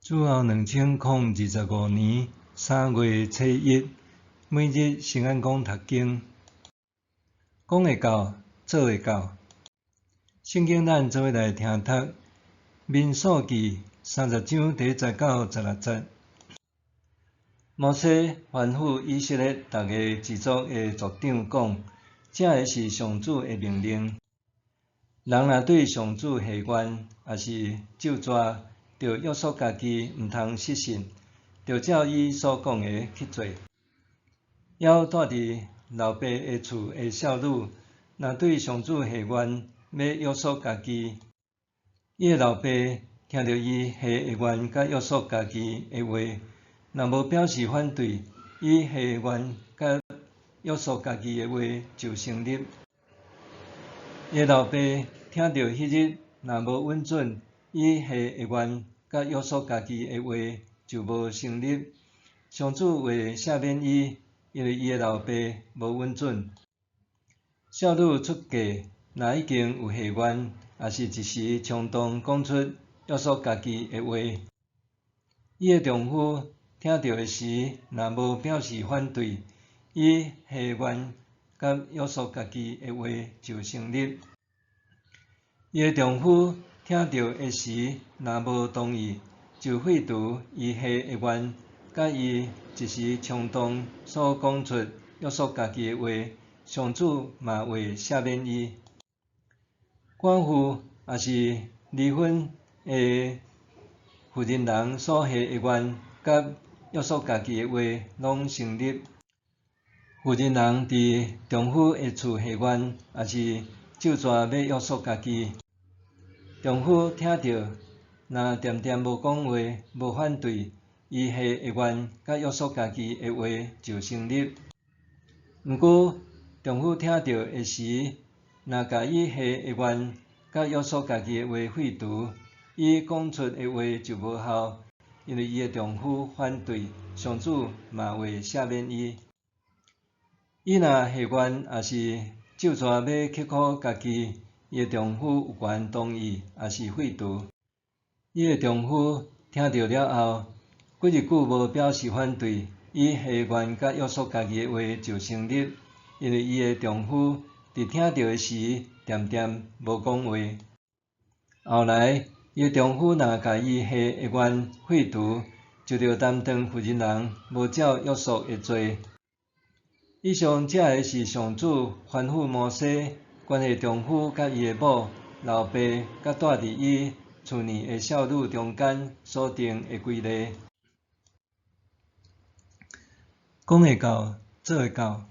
主後2025年3月初一，每日聖安講讀經，講會到，做會到。聖經咱做伙來聽讀《民數記》30章第1節到16節。摩西吩咐以色列逐个支族的族長講：這个是上主的命令。人若對上主許願，抑是咒詛，著約束家己，毋通失信，著照伊所講的去做。猶住佇老爸的厝的少女，若對上主許願，欲約束家己，伊的老爸聽著伊許的願佮約束家己的話，若無表示反對，伊許的願佮約束家己的話就成立。伊的老爸聽著彼日，若無允准，伊許的願佮約束家己的話就無成立。上主會赦免伊，因為伊的老爸無允准。少女出嫁，若已經有許願，抑是一時衝動講出約束家己的話，伊的丈夫聽著的時，若無表示反對，伊許願佮約束家己的話就成立。伊的丈夫聽著的時，若無同意，就廢除伊許的願，佮伊一時衝動所講出約束家己的話，上主嘛會赦免伊。寡婦抑是離婚的婦人人所許的願，佮約束家己的話，攏成立。婦人人佇丈夫的厝許願，抑是咒詛欲約束家己，丈夫聽著，若恬恬無講話，無反對，伊許的願佮約束家己的話就成立。毋過，丈夫聽著的時，若共伊許的願佮約束家己的話廢除，伊講出的話就無效，因為伊的丈夫反對，上主嘛會赦免伊。伊若許願，抑是咒詛欲刻苦家己，伊的丈夫有權同意，抑是廢除。伊的丈夫聽著了後，幾日久無表示反對，伊許願佮約束家己的話就成立，因為伊的丈夫佇聽著的時，恬恬無講話。後來，伊的丈夫若共伊許的願廢除，就著擔當婦人人無照約束的罪。以上這个是上主吩咐摩西，關係丈夫佮伊的某、老爸佮住佇伊厝內的少女中間所定的規例。講會到，做會到。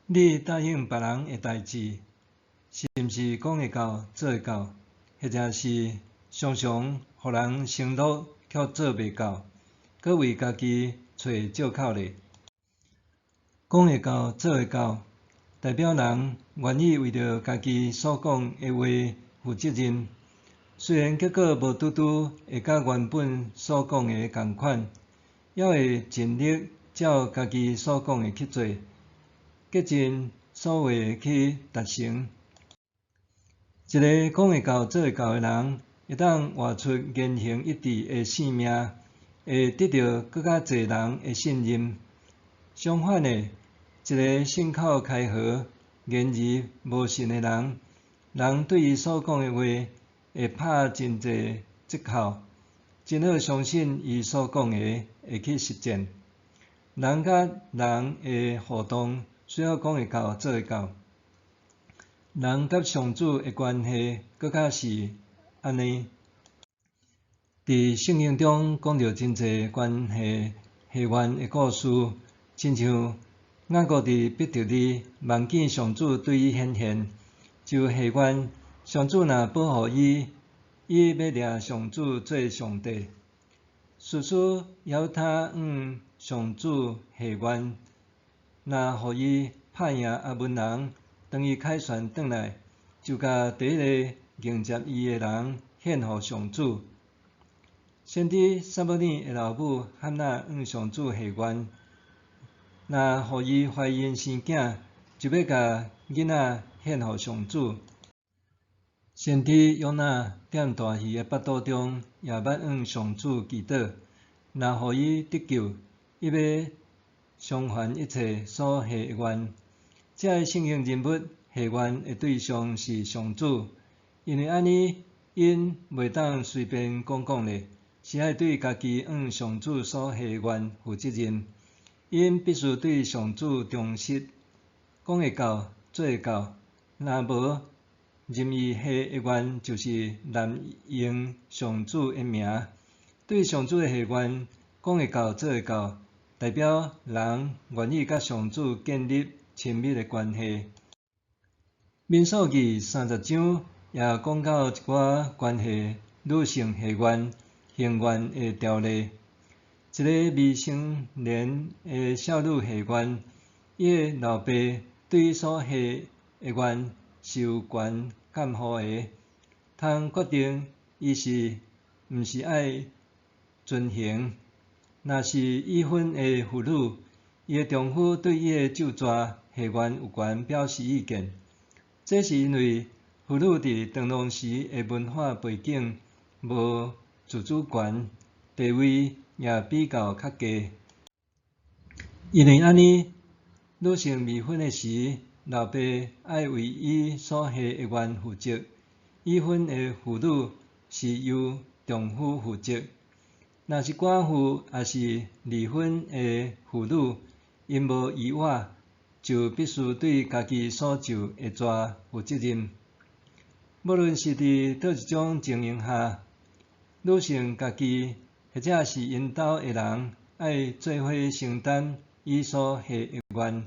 你答應別人的代誌，是毋是講會到，做會到？或者是常常予人承諾卻做袂到，閣為家己揣藉口咧？講會到，做會到，代表人願意為著家己所講的話負責任。雖然結果無拄拄會佮原本所講的仝款，猶會盡力照家己所講的去做，竭盡所為的去達成。一個講會到，做會到的人，會當活出言行一致的性命，會得著閣較濟人的信任。相反的，一个信口開河、言而無信的人，人對伊所講的話會拍真濟折扣，真好相信伊所講的會去實踐。人佮人的互動需要講會到，做會到。人佮上主的關係閣較是按呢。佇聖經中講著真濟關係許願的故事，親像雅各佇伯特利夢見上主對伊顯現，就許願上主若保護伊，伊欲掠上主做上帝。士師耶夫他向上主許願，若予伊拍贏亞捫人，當伊凱旋轉來，就共第一个迎接伊的人獻予上主。先知撒母耳的老母漢娜向上主許願，若予伊懷孕生囝，就欲共囡仔獻予上主。先知約拿踮大魚的腹肚中，也捌向上主祈禱，若予伊得救，伊欲償還一切所許的願。這个聖經人物許願的對象是上主，因為按呢，𪜶袂當隨便講講咧，是愛對家己向上主所許的願負責任。𪜶必須對上主忠實，講會到，做會到，若無，任意許的願就是濫用上主的名。對上主的許願，講會到，做會到，代表人願意佮上主建立親密的關係。民數記30章也講到一寡關係女性許願、行願的條例。一个未成年的少女許願，伊的老爸對所許的願是有權監護的，通決定伊是毋是愛遵行。若是已婚的婦女，伊的丈夫對伊的咒詛許願有權表示意見。這是因為婦女佇當時的文化背景無自主權，地位也比較較低。因為按呢，女性未婚的時，老爸愛為伊所許的願負責；已婚的婦女是由丈夫負責。若是寡婦抑是離婚的婦女，𪜶無遺倚，就必須對家己所受的罪負責任。無論是佇佗一種情形下，女性家己或者是𪜶兜的人，愛做伙承擔伊所許的願，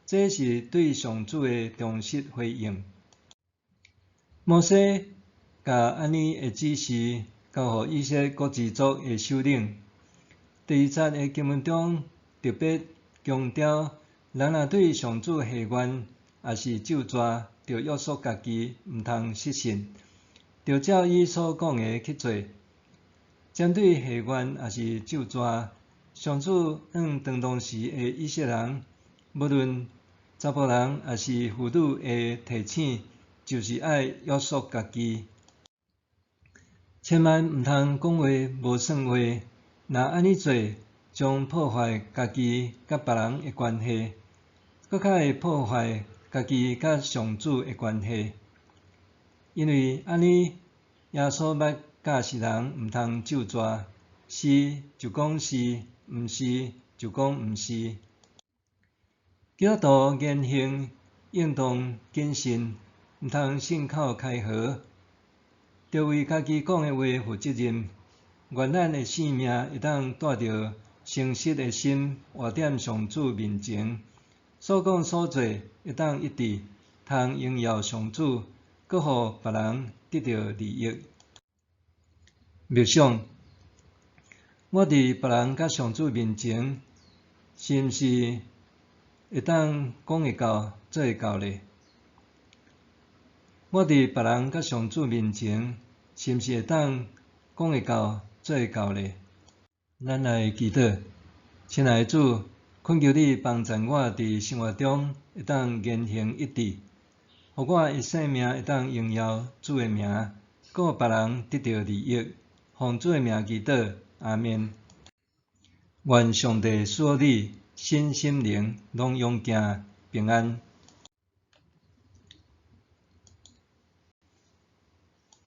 這是對上主的忠實回應。摩西共按呢的指示交予以色列各支族的首領。第二節的經文中特別強調，人若對上主許願，抑是咒詛，著約束家己，毋通失信，著照伊所講的去做。針對許願抑是咒詛，上主向當時的以色列人，無論查埔人抑是婦女的提醒，就是愛約束家己，千萬毋通講話無算話。若按呢做，將破壞家己佮別人的關係，閣較會破壞家己佮上主的關係。因為按呢，耶穌捌教示人毋通咒詛，是就講是，毋是就講毋是。基督徒言行應當謹慎，毋通信口開河，著為家己講的話負責任。願咱的生命會當帶著誠實的心活佇上主面前，所講所做會當一致，通榮耀上主，閣予別人得著利益。默想，我佇別人佮上主面前，是毋是會當講會到、做會到咧？我佇別人佮上主面前，是毋是會當講會到、做會到咧？咱來祈禱，親愛的主，懇求你幫助我佇生活中會當言行一致，予我的生命會當榮耀主的名，閣予別人得著利益。奉主的名祈禱，阿們。願上帝賜予你身心靈攏勇健平安。